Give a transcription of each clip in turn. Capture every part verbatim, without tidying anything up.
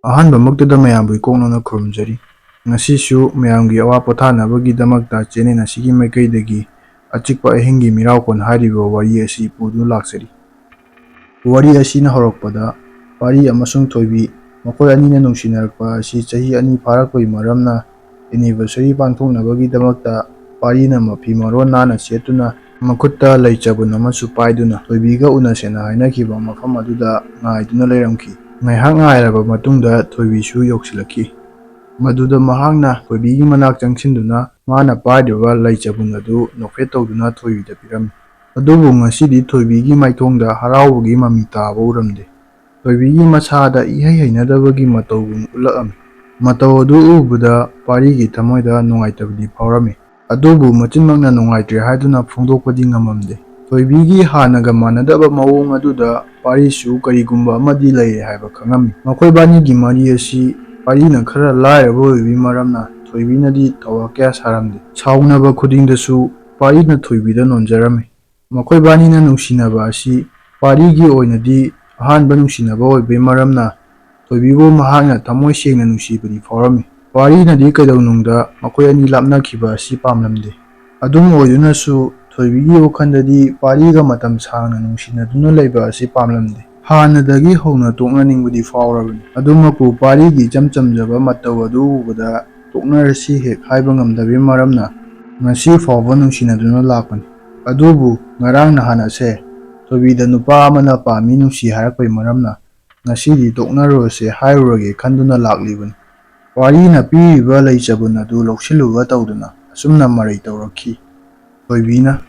ꯑꯍꯥꯟꯕꯃꯛꯇꯗ ꯃꯌꯥꯝꯕꯨ ꯏꯀꯣꯛꯅꯅ ꯈꯨꯔꯨꯝꯖꯔꯤ꯫ ꯉꯁꯤꯁꯨ ꯃꯌꯥꯝꯒꯤ ꯑꯋꯥ ꯄꯣꯊꯥꯅꯕꯒꯤꯗꯃꯛꯇ ꯆꯦꯅꯦꯜ ꯑꯁꯤꯒꯤ ꯃꯥꯏꯀꯩꯗꯒꯤ ꯑꯆꯤꯛꯄ ꯑꯍꯤꯡꯒꯤ ꯃꯤꯔꯥꯎꯈꯣꯟ ꯍꯥꯏꯔꯤꯕ ꯋꯥꯔꯤ ꯑꯁꯤ ꯄꯨꯗꯨꯅ ꯂꯥꯛꯆꯔꯤ꯫ ꯋꯥꯔꯤ ꯑꯁꯤꯅ ꯍꯧꯔꯛꯄꯗ, ꯄꯥꯔꯤ ꯑꯃꯁꯨꯡ ꯊꯣꯏꯕꯤ ꯃꯈꯣꯏ ꯑꯅꯤꯅ ꯅꯨꯡꯁꯤꯅꯔꯛꯄ ꯑꯁꯤ ꯆꯍꯤ ꯑꯅꯤ ꯐꯥꯔꯛꯄꯒꯤ ꯃꯔꯝꯅ, anniversary ꯄꯥꯡꯊꯣꯛꯅꯕꯒꯤꯗꯃꯛꯇ ꯄꯥꯔꯤꯅ ꯃꯐꯤ ꯃꯔꯣꯟ ꯅꯥꯟꯅ ꯁꯦꯠꯇꯨꯅ, ꯃꯈꯨꯠꯇ ꯂꯩ ꯆꯕꯨꯟ ꯑꯃꯁꯨ ꯄꯥꯏꯗꯨꯅ ꯊꯣꯏꯕꯤꯒ ꯎꯅꯁꯦꯅ ꯍꯥꯏꯅꯈꯤꯕ ꯃꯐꯝ ꯑꯗꯨꯗ ꯉꯥꯏꯗꯨꯅ ꯂꯩꯔꯝꯈꯤ꯫ ꯉꯥꯏꯍꯥꯛ ꯉꯥꯏꯔꯕ ꯃꯇꯨꯡꯗ ꯊꯣꯏꯕꯤꯁꯨ ꯌꯧꯁꯤꯜꯂꯛꯈꯤ꯫ ꯃꯗꯨꯗ ꯃꯍꯥꯛꯅ ꯊꯣꯏꯕꯤꯒꯤ ꯃꯅꯥꯛ ꯆꯪꯁꯤꯟꯗꯨꯅ ꯃꯥꯅ ꯄꯥꯏꯔꯤꯕ ꯂꯩ ꯆꯕꯨꯟ ꯑꯗꯨ ꯅꯣꯛꯐꯦꯠ ꯇꯧꯗꯨꯅ ꯊꯣꯏꯕꯤꯗ ꯄꯤꯔꯝꯃꯤ꯫ ꯑꯗꯨꯕꯨ ꯉꯁꯤꯗꯤ ꯊꯣꯏꯕꯤꯒꯤ ꯃꯥꯏꯊꯣꯡꯗ ꯍꯔꯥꯎꯕꯒꯤ ꯃꯃꯤ ꯇꯥꯕ ꯎꯔꯝꯗꯦ꯫ ꯊꯣꯏꯕꯤꯒꯤ ꯃꯁꯥꯗ ꯏꯍꯩ ꯍꯩꯅꯗꯕꯒꯤ ꯃꯇꯧꯒꯨꯝ ꯎꯠꯂꯛꯑꯝꯃꯤ꯫ ꯃꯇꯧ ꯑꯗꯨ ꯎꯕꯗ ꯄꯥꯔꯤꯒꯤ ꯊꯃꯣꯏꯗ ꯅꯨꯡꯉꯥꯏꯇꯕꯗꯤ ꯐꯥꯎꯔꯝꯃꯤ꯫ ꯑꯗꯨꯕꯨ ꯃꯆꯤꯟꯃꯛꯅ ꯅꯨꯡꯉꯥꯏꯇ꯭ꯔꯦ ꯍꯥꯏꯗꯨꯅ ꯐꯣꯡꯗꯣꯛꯄꯗꯤ ꯉꯝꯃꯝꯗꯦ꯫ ꯊꯣꯏꯕꯤꯒꯤ ꯍꯥꯟꯅꯒ ꯃꯥꯟꯅꯗꯕ ꯃꯑꯣꯡ ꯑꯗꯨꯗ ꯄꯥꯔꯤꯁꯨ ꯀꯔꯤꯒꯨꯝꯕ ꯑꯃꯗꯤ ꯂꯩꯔꯦ ꯍꯥꯏꯕ ꯈꯪꯉꯝꯃꯤ꯫ ꯃꯈꯣꯏꯕꯥꯅꯤꯒꯤ ꯃꯔꯤ ꯑꯁꯤ ꯄꯥꯔꯤꯅ ꯈꯔ ꯂꯥꯏꯔꯕ ꯑꯣꯏꯕꯒꯤ ꯃꯔꯝꯅ ꯊꯣꯏꯕꯤꯅꯗꯤ ꯊꯧꯋꯥ ꯀꯌꯥ ꯁꯥꯔꯝꯗꯦ꯫ ꯁꯥꯎꯅꯕ ꯈꯨꯗꯤꯡꯗꯁꯨ ꯄꯥꯔꯤꯅ ꯊꯣꯏꯕꯤꯗ ꯅꯣꯟꯖꯔꯝꯃꯤ꯫ ꯃꯈꯣꯏꯕꯥꯅꯤꯅ ꯅꯨꯡꯁꯤꯅꯕ ꯑꯁꯤ ꯄꯥꯔꯤꯒꯤ ꯑꯣꯏꯅꯗꯤ ꯑꯍꯥꯟꯕ ꯅꯨꯡꯁꯤꯅꯕ ꯑꯣꯏꯕꯒꯤ ꯃꯔꯝꯅ ꯊꯣꯏꯕꯤꯕꯨ ꯃꯍꯥꯛꯅ ꯊꯃꯣꯏ ꯁꯦꯡꯅ ꯅꯨꯡꯁꯤꯕꯗꯤ ꯐꯥꯎꯔꯝꯃꯤ꯫ ꯄꯥꯔꯤꯅꯗꯤ ꯀꯩꯗꯧꯅꯨꯡꯗ ꯃꯈꯣꯏ ꯑꯅꯤ ꯂꯥꯞꯅꯈꯤꯕ ꯑꯁꯤ ꯄꯥꯝꯂꯝꯗꯦ꯫ ꯑꯗꯨꯝ ꯑꯣꯏꯗꯨꯅꯁꯨ ꯊꯣꯏꯕꯤꯒꯤ ꯋꯥꯈꯜꯗꯗꯤ ꯄꯥꯔꯤꯒ ꯃꯇꯝ ꯁꯥꯡꯅ ꯅꯨꯡꯁꯤꯅꯗꯨꯅ ꯂꯩꯕ ꯑꯁꯤ ꯄꯥꯝꯂꯝꯗꯦ꯫ ꯍꯥꯟꯅꯗꯒꯤ ꯍꯧꯅ ꯇꯣꯛꯅꯅꯤꯡꯕꯗꯤ ꯐꯥꯎꯔꯕꯅꯤ꯫ ꯑꯗꯨꯃꯛꯄꯨ ꯄꯥꯔꯤꯒꯤ ꯏꯆꯝ ꯆꯝꯖꯕ ꯃꯇꯧ ꯑꯗꯨ ꯎꯕꯗ ꯇꯣꯛꯅꯔꯁꯤ ꯍꯦꯛ ꯍꯥꯏꯕ ꯉꯝꯗꯕꯒꯤ ꯃꯔꯝꯅ ꯉꯁꯤ ꯐꯥꯎꯕ ꯅꯨꯡꯁꯤꯅꯗꯨꯅ ꯂꯥꯛꯄꯅꯤ꯫ ꯑꯗꯨꯕꯨ ꯉꯔꯥꯡ ꯅꯍꯥꯟ ꯑꯁꯦ ꯊꯣꯏꯕꯤꯗ ꯅꯨꯄꯥ ꯑꯃꯅ ꯄꯥꯝꯃꯤ ꯅꯨꯡꯁꯤ ꯍꯥꯏꯔꯛꯄꯒꯤ ꯃꯔꯝꯅ ꯉꯁꯤꯗꯤ ꯇꯣꯛꯅꯔꯨꯔꯁꯦ ꯍꯥꯏꯔꯨꯔꯒꯦ ꯈꯟꯗꯨꯅ ꯂꯥꯛꯂꯤꯕꯅꯤ꯫ ꯄꯥꯔꯤꯅ ꯄꯤꯔꯤꯕ ꯂꯩ ꯆꯕꯨꯟ ꯑꯗꯨ ꯂꯧꯁꯤꯜꯂꯨꯕ ꯇꯧꯗꯨꯅ ꯑꯁꯨꯝꯅ ꯃꯔꯩ ꯇꯧꯔꯛꯈꯤ꯫ ꯊꯣꯏꯕꯤꯅ,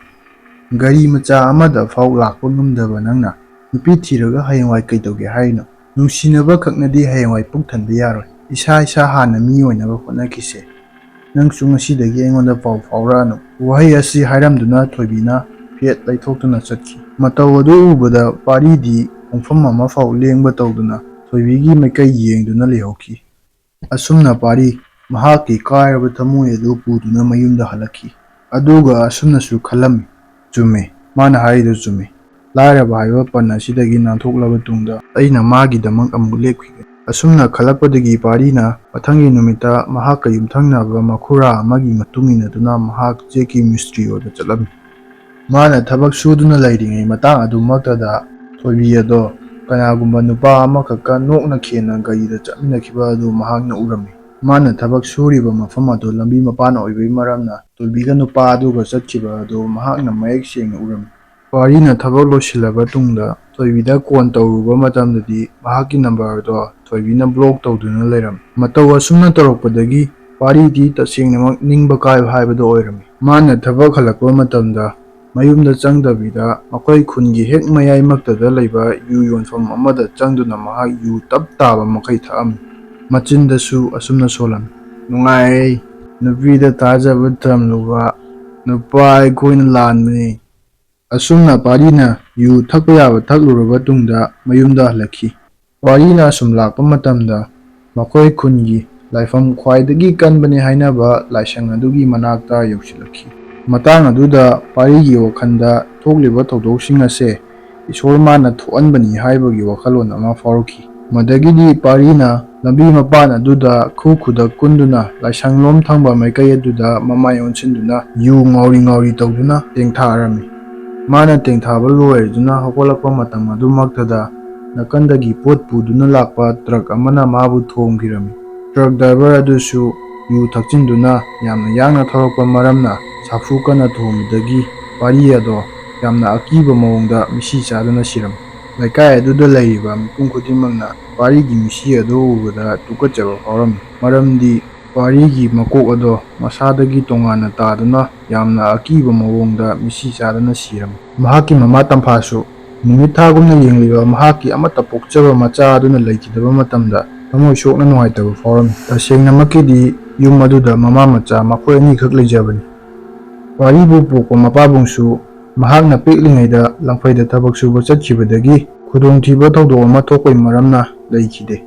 "ꯒꯥꯔꯤ ꯃꯆꯥ ꯑꯃꯗ ꯐꯥꯎ ꯂꯥꯛꯄ ꯉꯝꯗꯕ ꯅꯪꯅ ꯅꯨꯄꯤ ꯊꯤꯔꯒ ꯍꯌꯦꯡꯋꯥꯏ ꯀꯩꯗꯧꯒꯦ ꯍꯥꯏꯔꯤꯅꯣ? ꯅꯨꯡꯁꯤꯅꯕ ꯈꯛꯅꯗꯤ ꯍꯌꯦꯡꯋꯥꯏ ꯄꯨꯛ ꯊꯟꯕ ꯌꯥꯔꯣꯏ꯫ ꯏꯁꯥ ꯏꯁꯥ ꯍꯥꯟꯅ ꯃꯤ ꯑꯣꯏꯅꯕ ꯍꯣꯠꯅꯈꯤꯁꯦ꯫ ꯅꯪꯁꯨ ꯉꯁꯤꯗꯒꯤ ꯑꯩꯉꯣꯟꯗ ꯄꯥꯎ ꯐꯥꯎꯔꯛꯑꯅꯨ"꯫ ꯋꯥꯍꯩ ꯑꯁꯤ ꯍꯥꯏꯔꯝꯗꯨꯅ ꯊꯣꯏꯕꯤꯅ ꯐꯦꯠ ꯂꯩꯊꯣꯛꯇꯨꯅ ꯆꯠꯈꯤ꯫ ꯃꯇꯧ ꯑꯗꯨ ꯎꯕꯗ ꯄꯥꯔꯤꯗꯤ ꯈꯣꯡꯐꯝ ꯑꯃ ꯐꯥꯎ ꯂꯦꯡꯕ ꯇꯧꯗꯨꯅ ꯊꯣꯏꯕꯤꯒꯤ ꯃꯥꯏꯀꯩ ꯌꯦꯡꯗꯨꯅ ꯂꯩꯍꯧꯈꯤ꯫ ꯑꯁꯨꯝꯅ ꯄꯥꯔꯤ ꯃꯍꯥꯛꯀꯤ ꯀꯥꯏꯔꯕ ꯊꯃꯣꯏ ꯑꯗꯨ ꯄꯨꯗꯨꯅ ꯃꯌꯨꯝꯗ ꯍꯜꯂꯛꯈꯤ꯫ ꯑꯗꯨꯒ ꯑꯁꯨꯝꯅꯁꯨ ꯈꯜꯂꯝꯃꯤ, "ꯆꯨꯝꯃꯦ, ꯃꯥꯅ ꯍꯥꯏꯔꯤꯗꯨ ꯆꯨꯝꯃꯦ꯫ ꯂꯥꯏꯔꯕ ꯍꯥꯏꯕ ꯄꯟ ꯑꯁꯤꯗꯒꯤ ꯅꯥꯟꯊꯣꯛꯂꯕ ꯇꯨꯡꯗ ꯑꯩꯅ ꯃꯥꯒꯤꯗꯃꯛ ꯑꯃꯨꯛ ꯂꯦꯞꯈꯤꯒꯅꯤ"꯫ ꯑꯁꯨꯝꯅ ꯈꯜꯂꯛꯄꯗꯒꯤ ꯄꯥꯔꯤꯅ ꯃꯊꯪꯒꯤ ꯅꯨꯃꯤꯠꯇ ꯃꯍꯥꯛꯀ ꯌꯨꯝꯊꯪꯅꯕ ꯃꯈꯨꯔꯥ ꯑꯃꯒꯤ ꯃꯇꯨꯡ ꯏꯟꯅꯗꯨꯅ ꯃꯍꯥꯛ ꯆꯦꯛꯀꯤ ꯃꯤꯁꯇ꯭ꯔꯤ ꯑꯣꯏꯕ ꯆꯠꯂꯝꯃꯤ꯫ ꯃꯥꯅ ꯊꯕꯛ ꯁꯨꯗꯨꯅ ꯂꯩꯔꯤꯉꯩ ꯃꯇꯥꯡ ꯑꯗꯨꯃꯛꯇꯗ ꯊꯣꯏꯕꯤ ꯑꯗꯣ ꯀꯅꯥꯒꯨꯝꯕ ꯅꯨꯄꯥ ꯑꯃꯈꯛꯀ ꯅꯣꯛꯅ ꯈꯦꯟꯅ ꯒꯥꯔꯤꯗ ꯆꯠꯃꯤꯟꯅꯈꯤꯕ ꯑꯗꯨ ꯃꯍꯥꯛꯅ ꯎꯔꯝꯃꯤ꯫ ꯃꯥꯅ ꯊꯕꯛ ꯁꯨꯔꯤꯕ ꯃꯐꯝ ꯑꯗꯨ ꯂꯝꯕꯤ ꯃꯄꯥꯟ ꯑꯣꯏꯕꯒꯤ ꯃꯔꯝꯅ ꯊꯣꯏꯕꯤꯒ ꯅꯨꯄꯥ ꯑꯗꯨꯒ ꯆꯠꯈꯤꯕ ꯑꯗꯨ ꯃꯍꯥꯛꯅ ꯃꯌꯦꯛ ꯁꯦꯡꯅ ꯎꯔꯝꯃꯤ꯫ ꯄꯥꯔꯤꯅ ꯊꯕꯛ ꯂꯣꯏꯁꯤꯜꯂꯕ ꯇꯨꯡꯗ ꯊꯣꯏꯕꯤꯗ ꯀꯣꯟ ꯇꯧꯔꯨꯕ ꯃꯇꯝꯗꯗꯤ ꯃꯍꯥꯛꯀꯤ ꯅꯝꯕꯔ ꯑꯗꯣ ꯊꯣꯏꯕꯤꯅ ꯕ꯭ꯂꯣꯛ ꯇꯧꯗꯨꯅ ꯂꯩꯔꯝꯃꯤ꯫ ꯃꯇꯧ ꯑꯁꯨꯝꯅ ꯇꯧꯔꯛꯄꯗꯒꯤ ꯄꯥꯔꯤꯗꯤ ꯇꯁꯦꯡꯅꯃꯛ ꯅꯤꯡꯕ ꯀꯥꯏꯕ ꯍꯥꯏꯕꯗꯨ ꯑꯣꯏꯔꯝꯃꯤ꯫ ꯃꯥꯅ ꯊꯕꯛ ꯍꯜꯂꯛꯄ ꯃꯇꯝꯗ ꯃꯌꯨꯝꯗ ꯆꯪꯗꯕꯤꯗ ꯃꯈꯣꯏ ꯈꯨꯟꯒꯤ ꯍꯦꯛ ꯃꯌꯥꯏꯃꯛꯇꯗ ꯂꯩꯕ ꯌꯨ ꯌꯣꯟꯐꯝ ꯑꯃꯗ ꯆꯪꯗꯨꯅ ꯃꯍꯥꯛ ꯌꯨ ꯇꯞ ꯇꯥꯕ ꯃꯈꯩ ꯊꯛꯂꯝꯃꯤ꯫ ꯃꯆꯤꯟꯗꯁꯨ ꯑꯁꯨꯝꯅ ꯁꯣꯜꯂꯝꯃꯤ, "ꯅꯨꯡꯉꯥꯏ, ꯅꯨꯄꯤꯗ ꯊꯥꯖꯕ ꯊꯝꯂꯨꯕ, ꯅꯨꯄꯥ ꯑꯩꯈꯣꯏꯅ ꯂꯥꯟꯕꯅꯤ"꯫ ꯑꯁꯨꯝꯅ ꯄꯥꯔꯤꯅ ꯌꯨ ꯊꯛꯄ ꯌꯥꯕ ꯊꯛꯂꯨꯔꯕ ꯇꯨꯡꯗ ꯃꯌꯨꯝꯗ ꯍꯜꯂꯛꯈꯤ꯫ ꯄꯥꯔꯤꯅ ꯑꯁꯨꯝ ꯂꯥꯛꯄ ꯃꯇꯝꯗ ꯃꯈꯣꯏ ꯈꯨꯟꯒꯤ ꯂꯥꯏꯐꯝ ꯈ꯭ꯋꯥꯏꯗꯒꯤ ꯀꯟꯕꯅꯤ ꯍꯥꯏꯅꯕ ꯂꯥꯏꯁꯪ ꯑꯗꯨꯒꯤ ꯃꯅꯥꯛꯇ ꯌꯧꯁꯤꯜꯂꯛꯈꯤ꯫ ꯃꯇꯥꯡ ꯑꯗꯨꯗ ꯄꯥꯔꯤꯒꯤ ꯋꯥꯈꯜꯗ ꯊꯣꯛꯂꯤꯕ ꯊꯧꯗꯣꯛꯁꯤꯡ ꯑꯁꯦ ꯏꯁꯣꯔ ꯃꯥꯅ ꯊꯣꯛꯍꯟꯕꯅꯤ ꯍꯥꯏꯕꯒꯤ ꯋꯥꯈꯜꯂꯣꯟ ꯑꯃ ꯐꯥꯎꯔꯛꯈꯤ꯫ ꯃꯗꯒꯤꯗꯤ ꯄꯥꯔꯤꯅ ꯂꯝꯕꯤ ꯃꯄꯥꯟ ꯑꯗꯨꯗ ꯈꯨ ꯈꯨꯗꯛ ꯀꯨꯟꯗꯨꯅ ꯂꯥꯏꯁꯪꯂꯣꯝ ꯊꯪꯕ ꯃꯥꯏꯀꯩ ꯑꯗꯨꯗ ꯃꯃꯥꯏ ꯑꯣꯟꯁꯤꯟꯗꯨꯅ ꯌꯨ ꯉꯥꯎꯔꯤ ꯉꯥꯎꯔꯤ ꯇꯧꯗꯨꯅ ꯇꯦꯡꯊꯥꯔꯝꯃꯤ꯫ ꯃꯥꯅ ꯇꯦꯡꯊꯥꯕ ꯂꯣꯏꯔꯗꯨꯅ ꯍꯧꯒꯠꯂꯛꯄ ꯃꯇꯝ ꯑꯗꯨꯃꯛꯇꯗ ꯅꯥꯀꯟꯗꯒꯤ ꯄꯣꯠ ꯄꯨꯗꯨꯅ ꯂꯥꯛꯄ ꯇ꯭ꯔꯛ ꯑꯃꯅ ꯃꯥꯕꯨ ꯊꯣꯝꯈꯤꯔꯝꯃꯤ꯫ ꯇ꯭ꯔꯛ ꯗ꯭ꯔꯥꯏꯚꯔ ꯑꯗꯨꯁꯨ ꯌꯨ ꯊꯛꯆꯤꯟꯗꯨꯅ ꯌꯥꯝꯅ ꯌꯥꯡꯅ ꯊꯧꯔꯛꯄ ꯃꯔꯝꯅ ꯁꯥꯐꯨ ꯀꯟꯅ ꯊꯣꯝꯕꯗꯒꯤ ꯄꯥꯔꯤ ꯑꯗꯣ ꯌꯥꯝꯅ ꯑꯀꯤꯕ ꯃꯑꯣꯡꯗ ꯃꯤꯠꯁꯤ ꯆꯥꯗꯨꯅ ꯁꯤꯔꯝꯃꯤ꯫ ꯂꯩꯀꯥꯏ ꯑꯗꯨꯗ ꯂꯩꯔꯤꯕ ꯃꯤꯄꯨꯝ ꯈꯨꯗꯤꯡꯃꯛꯅ ꯄꯥꯔꯤꯒꯤ ꯃꯤꯠꯁꯤ ꯑꯗꯨ ꯎꯕꯗ ꯇꯨꯀꯠꯆꯕ ꯐꯥꯎꯔꯝꯃꯤ, ꯃꯔꯝꯗꯤ ꯄꯥꯔꯤꯒꯤ ꯃꯀꯣꯛ ꯑꯗꯣ ꯃꯁꯥꯗꯒꯤ ꯇꯣꯉꯥꯟꯅ ꯇꯥꯗꯨꯅ ꯌꯥꯝꯅ ꯑꯀꯤꯕ ꯃꯑꯣꯡꯗ ꯃꯤꯠꯁꯤ ꯆꯥꯗꯨꯅ ꯁꯤꯔꯝꯃꯤ꯫ ꯃꯍꯥꯛꯀꯤ ꯃꯃꯥ ꯇꯝꯐꯥꯁꯨ ꯅꯨꯃꯤꯠ ꯊꯥꯒꯨꯝꯅ ꯌꯦꯡꯂꯤꯕ ꯃꯍꯥꯛꯀꯤ ꯑꯃꯠꯇ ꯄꯣꯛꯆꯕ ꯃꯆꯥ ꯑꯗꯨꯅ ꯂꯩꯈꯤꯗꯕ ꯃꯇꯝꯗ ꯊꯃꯣꯏ ꯁꯣꯛꯅ ꯅꯨꯡꯉꯥꯏꯇꯕ ꯐꯥꯎꯔꯝꯃꯤ꯫ ꯇꯁꯦꯡꯅꯃꯛꯀꯤꯗꯤ ꯌꯨꯝ ꯑꯗꯨꯗ ꯃꯃꯥ ꯃꯆꯥ ꯃꯈꯣꯏ ꯑꯅꯤꯈꯛ ꯂꯩꯖꯕꯅꯤ꯫ ꯄꯥꯔꯤꯕꯨ ꯄꯣꯛꯄ ꯃꯄꯥꯕꯨꯡꯁꯨ ꯃꯍꯥꯛꯅ ꯄꯤꯛꯂꯤꯉꯩꯗ ꯂꯪꯐꯩꯗ ꯊꯕꯛ ꯁꯨꯕ ꯆꯠꯈꯤꯕꯗꯒꯤ ꯈꯨꯗꯣꯡꯊꯤꯕ ꯊꯧꯗꯣꯛ ꯑꯃ ꯊꯣꯛꯄꯒꯤ ꯃꯔꯝꯅ ꯂꯩꯈꯤꯗꯦ꯫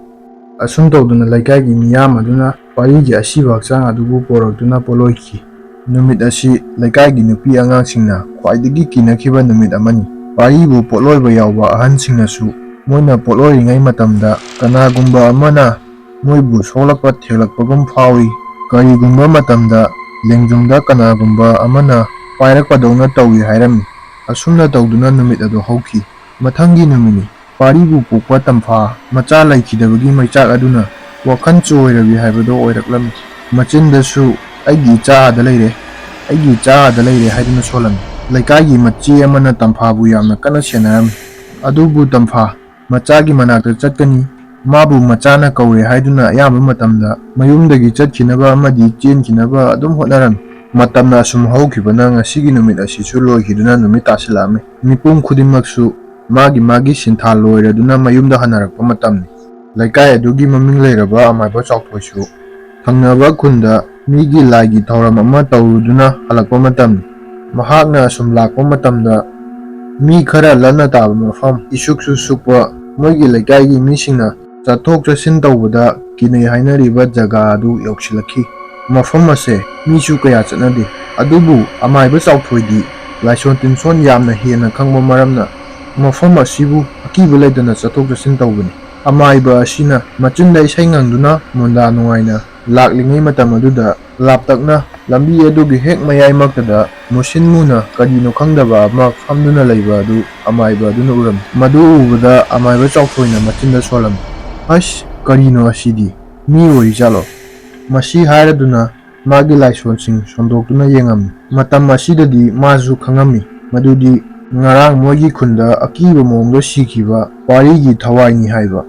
ꯑꯁꯨꯝ ꯇꯧꯗꯨꯅ ꯂꯩꯀꯥꯏꯒꯤ ꯃꯤꯌꯥꯝ ꯑꯗꯨꯅ ꯄꯥꯔꯤꯒꯤ ꯑꯁꯤꯕ ꯍꯛꯆꯥꯡ ꯑꯗꯨꯕꯨ ꯄꯣꯔꯛꯇꯨꯅ ꯄꯣꯠꯂꯣꯏꯈꯤ꯫ ꯅꯨꯃꯤꯠ ꯑꯁꯤ ꯂꯩꯀꯥꯏꯒꯤ ꯅꯨꯄꯤ ꯑꯉꯥꯡꯁꯤꯡꯅ ꯈ꯭ꯋꯥꯏꯗꯒꯤ ꯀꯤꯅꯈꯤꯕ ꯅꯨꯃꯤꯠ ꯑꯃꯅꯤ꯫ ꯄꯥꯔꯤꯕꯨ ꯄꯣꯠꯂꯣꯏꯕ ꯌꯥꯎꯕ ꯑꯍꯟꯁꯤꯡꯅꯁꯨ ꯃꯣꯏꯅ ꯄꯣꯠꯂꯣꯏꯔꯤꯉꯩ ꯃꯇꯝꯗ ꯀꯅꯥꯒꯨꯝꯕ ꯑꯃꯅ ꯃꯣꯏꯕꯨ ꯁꯣꯛꯂꯛꯄ ꯊꯦꯡꯂꯛꯄꯒꯨꯝ ꯐꯥꯎꯏ꯫ ꯀꯔꯤꯒꯨꯝꯕ ꯃꯇꯝꯗ ꯂꯦꯡꯖꯨꯝꯗ ꯀꯅꯥꯒꯨꯝꯕ ꯑꯃꯅ ꯄꯥꯏꯔꯛꯄꯗꯧꯅ ꯇꯧꯏ ꯍꯥꯏꯔꯝꯃꯤ꯫ ꯑꯁꯨꯝꯅ ꯇꯧꯗꯨꯅ ꯅꯨꯃꯤꯠ ꯑꯗꯨ ꯍꯧꯈꯤ꯫ ꯃꯊꯪꯒꯤ ꯅꯨꯃꯤꯠꯅꯤ꯫ ꯄꯥꯔꯤꯕꯨ ꯄꯣꯛꯄ ꯇꯝꯐꯥ ꯃꯆꯥ ꯂꯩꯈꯤꯗꯕꯒꯤ ꯃꯩꯆꯥꯛ ꯑꯗꯨꯅ ꯋꯥꯈꯜ ꯆꯣꯏꯔꯕꯤ ꯍꯥꯏꯕꯗꯨ ꯑꯣꯏꯔꯛꯂꯝꯃꯤ꯫ ꯃꯆꯤꯟꯗꯁꯨ "ꯑꯩꯒꯤ ꯏꯆꯥ ꯑꯥꯗ ꯂꯩꯔꯦ, ꯑꯩꯒꯤ ꯏꯆꯥ ꯑꯥꯗ ꯂꯩꯔꯦ" ꯍꯥꯏꯗꯨꯅ ꯁꯣꯜꯂꯝꯃꯤ꯫ ꯂꯩꯀꯥꯏꯒꯤ ꯃꯆꯦ ꯑꯃꯅ ꯇꯝꯐꯥꯕꯨ ꯌꯥꯝꯅ ꯀꯟꯅ ꯁꯦꯟꯅꯔꯝꯃꯤ꯫ ꯑꯗꯨꯕꯨ ꯇꯝꯐꯥ ꯃꯆꯥꯒꯤ ꯃꯅꯥꯛꯇ ꯆꯠꯀꯅꯤ, ꯃꯥꯕꯨ ꯃꯆꯥꯅ ꯀꯧꯔꯦ ꯍꯥꯏꯗꯨꯅ ꯑꯌꯥꯝꯕ ꯃꯇꯝꯗ ꯃꯌꯨꯝꯗꯒꯤ ꯆꯠꯈꯤꯅꯕ ꯑꯃꯗꯤ ꯆꯦꯟꯈꯤꯅꯕ ꯑꯗꯨꯝ ꯍꯣꯠꯅꯔꯝꯃꯤ꯫ ꯃꯇꯝꯅ ꯑꯁꯨꯝ ꯍꯧꯈꯤꯕꯅ ꯉꯁꯤꯒꯤ ꯅꯨꯃꯤꯠ ꯑꯁꯤꯁꯨ ꯂꯣꯏꯈꯤꯗꯨꯅ ꯅꯨꯃꯤꯠ ꯇꯥꯁꯤꯜꯂꯛꯑꯝꯃꯤ꯫ ꯃꯤꯄꯨꯝ ꯈꯨꯗꯤꯡꯃꯛꯁꯨ ꯃꯥꯒꯤ ꯃꯥꯒꯤ ꯁꯤꯟꯊꯥ ꯂꯣꯏꯔꯗꯨꯅ ꯃꯌꯨꯝꯗ ꯍꯟꯅꯔꯛꯄ ꯃꯇꯝꯅꯤ꯫ ꯂꯩꯀꯥꯏ ꯑꯗꯨꯒꯤ ꯃꯃꯤꯡ ꯂꯩꯔꯕ ꯑꯃꯥꯏꯕ ꯆꯥꯎꯊꯣꯏꯁꯨ ꯊꯪꯅꯕ ꯈꯨꯟꯗ ꯃꯤꯒꯤ ꯂꯥꯏꯒꯤ ꯊꯧꯔꯝ ꯑꯃ ꯇꯧꯔꯨꯗꯨꯅ ꯍꯜꯂꯛꯄ ꯃꯇꯝꯅꯤ꯫ ꯃꯍꯥꯛꯅ ꯑꯁꯨꯝ ꯂꯥꯛꯄ ꯃꯇꯝꯗ ꯃꯤ ꯈꯔ ꯂꯟꯅ ꯇꯥꯕ ꯃꯐꯝ, ꯏꯁꯨꯛꯁꯨ ꯁꯨꯛꯄ, ꯃꯣꯏꯒꯤ ꯂꯩꯀꯥꯏꯒꯤ ꯃꯤꯁꯤꯡꯅ ꯆꯠꯊꯣꯛ ꯆꯠꯁꯤꯟ ꯇꯧꯕꯗ ꯀꯤꯅꯩ ꯍꯥꯏꯅꯔꯤꯕ ꯖꯒꯥ ꯑꯗꯨ ꯌꯧꯁꯤꯜꯂꯛꯈꯤ꯫ ꯃꯐꯝ ꯑꯁꯦ ꯃꯤꯁꯨ ꯀꯌꯥ ꯆꯠꯅꯗꯦ꯫ ꯑꯗꯨꯕꯨ ꯑꯃꯥꯏꯕ ꯆꯥꯎꯊꯣꯏꯗꯤ ꯂꯥꯏꯁꯣꯟ ꯇꯤꯟꯁꯣꯟ ꯌꯥꯝꯅ ꯍꯦꯟꯅ ꯈꯪꯕ ꯃꯔꯝꯅ ꯃꯐꯝ ꯑꯁꯤꯕꯨ ꯑꯀꯤꯕ ꯂꯩꯇꯅ ꯆꯠꯊꯣꯛ ꯆꯠꯁꯤꯟ ꯇꯧꯕꯅꯤ꯫ ꯑꯃꯥꯏꯕ ꯑꯁꯤꯅ ꯃꯆꯤꯟꯗ ꯏꯁꯩ ꯉꯪꯗꯨꯅ ꯃꯨꯟꯗꯥ ꯅꯨꯡꯉꯥꯏꯅ ꯂꯥꯛꯂꯤꯉꯩ ꯃꯇꯝ ꯑꯗꯨꯗ ꯂꯥꯞꯇꯛꯅ ꯂꯝꯕꯤ ꯑꯗꯨꯒꯤ ꯍꯦꯛ ꯃꯌꯥꯏꯃꯛꯇꯗ ꯃꯨꯁꯤꯟ ꯃꯨꯅ ꯀꯔꯤꯅꯣ ꯈꯪꯗꯕ ꯑꯃ ꯐꯝꯗꯨꯅ ꯂꯩꯕ ꯑꯗꯨ ꯑꯃꯥꯏꯕ ꯑꯗꯨꯅ ꯎꯔꯝꯃꯤ꯫ ꯃꯗꯨ ꯎꯕꯗ ꯑꯃꯥꯏꯕ ꯆꯥꯎꯊꯣꯏꯅ ꯃꯆꯤꯟꯗ ꯁꯣꯜꯂꯝꯃꯤ꯫ "ꯑꯁ, ꯀꯔꯤꯅꯣ ꯑꯁꯤꯗꯤ? ꯃꯤ ꯑꯣꯏꯔꯤꯖꯥꯠꯂꯣ?" ꯃꯁꯤ ꯍꯥꯏꯔꯗꯨꯅ ꯃꯥꯒꯤ ꯂꯥꯏꯁꯣꯟꯁꯤꯡ ꯁꯣꯟꯗꯣꯛꯇꯨꯅ ꯌꯦꯡꯉꯝꯃꯤ꯫ ꯃꯇꯝ ꯑꯁꯤꯗꯗꯤ ꯃꯥꯁꯨ ꯈꯪꯉꯝꯃꯤ ꯃꯗꯨꯗꯤ ꯉꯔꯥꯡ ꯃꯣꯏꯒꯤ ꯈꯨꯟꯗ ꯑꯀꯤꯕ ꯃꯑꯣꯡꯗ ꯁꯤꯈꯤꯕ ꯋꯥꯔꯤꯒꯤ ꯊꯋꯥꯏꯅꯤ ꯍꯥꯏꯕ꯫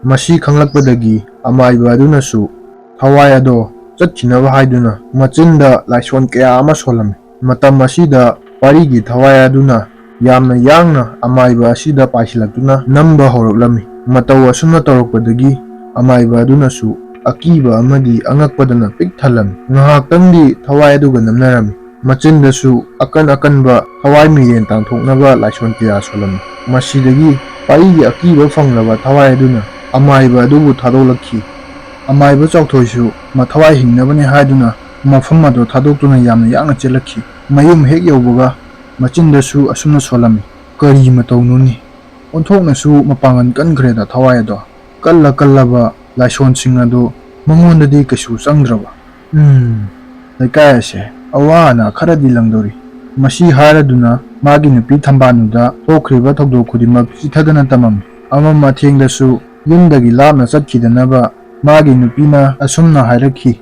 ꯃꯁꯤ ꯈꯪꯂꯛꯄꯗꯒꯤ ꯑꯃꯥꯏꯕ ꯑꯗꯨꯅꯁꯨ ꯊꯋꯥꯏ ꯑꯗꯣ ꯆꯠꯈꯤꯅꯕ ꯍꯥꯏꯗꯨꯅ ꯃꯆꯤꯟꯗ ꯂꯥꯏꯁꯣꯟ ꯀꯌꯥ ꯑꯃ ꯁꯣꯜꯂꯝꯃꯤ꯫ ꯃꯇꯝ ꯑꯁꯤꯗ ꯋꯥꯔꯤꯒꯤ ꯊꯋꯥꯏ ꯑꯗꯨꯅ ꯌꯥꯝꯅ ꯌꯥꯡꯅ ꯑꯃꯥꯏꯕ ꯑꯁꯤꯗ ꯄꯥꯏꯁꯤꯜꯂꯛꯇꯨꯅ ꯅꯝꯕ ꯍꯧꯔꯛꯂꯝꯃꯤ꯫ ꯃꯇꯧ ꯑꯁꯨꯝꯅ ꯇꯧꯔꯛꯄꯗꯒꯤ ꯑꯃꯥꯏꯕ ꯑꯗꯨꯅꯁꯨ ꯑꯀꯤꯕ ꯑꯃꯗꯤ ꯑꯉꯛꯄꯗꯅ ꯄꯤꯛ ꯊꯜꯂꯝꯃꯤ꯫ ꯉꯥꯏꯍꯥꯛꯇꯪꯗꯤ ꯊꯋꯥꯏ ꯑꯗꯨꯒ ꯅꯝꯅꯔꯝꯃꯤ꯫ ꯃꯆꯤꯟꯗꯁꯨ ꯑꯀꯟ ꯑꯀꯟꯕ ꯊꯋꯥꯏ ꯃꯤꯔꯦꯟ ꯇꯥꯟꯊꯣꯛꯅꯕ ꯂꯥꯏꯁꯣꯟ ꯀꯌꯥ ꯁꯣꯜꯂꯝꯃꯤ꯫ ꯃꯁꯤꯗꯒꯤ ꯋꯥꯔꯤꯒꯤ ꯑꯀꯤꯕ ꯐꯪꯂꯕ ꯊꯋꯥꯏ ꯑꯗꯨꯅ ꯑꯃꯥꯏꯕ ꯑꯗꯨꯕꯨ ꯊꯥꯗꯣꯛꯂꯛꯈꯤ꯫ ꯑꯃꯥꯏꯕ ꯆꯥꯎꯊꯣꯏꯁꯨ ꯃꯊꯋꯥꯏ ꯍꯤꯡꯅꯕꯅꯤ ꯍꯥꯏꯗꯨꯅ ꯃꯐꯝ ꯑꯗꯨ ꯊꯥꯗꯣꯛꯇꯨꯅ ꯌꯥꯝꯅ ꯌꯥꯡꯅ ꯆꯦꯜꯂꯛꯈꯤ꯫ ꯃꯌꯨꯝ ꯍꯦꯛ ꯌꯧꯕꯒ ꯃꯆꯤꯟꯗꯁꯨ ꯑꯁꯨꯝꯅ ꯁꯣꯜꯂꯝꯃꯤ, "ꯀꯔꯤ ꯃꯇꯧꯅꯣꯅꯦ? ꯑꯣꯟꯊꯣꯛꯅꯁꯨ ꯃꯄꯥꯡꯒꯜ ꯀꯟꯈ꯭ꯔꯦꯗ ꯊꯋꯥꯏ ꯑꯗꯣ꯫ ꯀꯜꯂ ꯀꯜꯂꯕ ꯂꯥꯏꯁꯣꯟꯁꯤꯡ ꯑꯗꯨ ꯃꯉꯣꯟꯗꯗꯤ ꯀꯩꯁꯨ ꯆꯪꯗ꯭ꯔꯕ꯫ ꯎꯝ, ꯂꯩꯀꯥꯏ ꯑꯁꯦ ꯑꯋꯥ ꯑꯅꯥ ꯈꯔꯗꯤ ꯂꯪꯗꯧꯔꯤ꯫ ꯃꯁꯤ ꯍꯥꯏꯔꯗꯨꯅ ꯃꯥꯒꯤ ꯅꯨꯄꯤ ꯊꯝꯕꯥꯜꯅꯨꯗ ꯊꯣꯛꯈ꯭ꯔꯤꯕ ꯊꯧꯗꯣꯛ ꯈꯨꯗꯤꯡꯃꯛ ꯆꯤꯊꯗꯅ ꯇꯝꯃꯝꯃꯤ꯫ ꯑꯃꯝ ꯑꯊꯦꯡꯗꯁꯨ ꯌꯨꯝꯗꯒꯤ ꯂꯥꯞꯅ ꯆꯠꯈꯤꯗꯅꯕ ꯃꯥꯒꯤ ꯅꯨꯄꯤꯅ ꯑꯁꯨꯝꯅ ꯍꯥꯏꯔꯛꯈꯤ,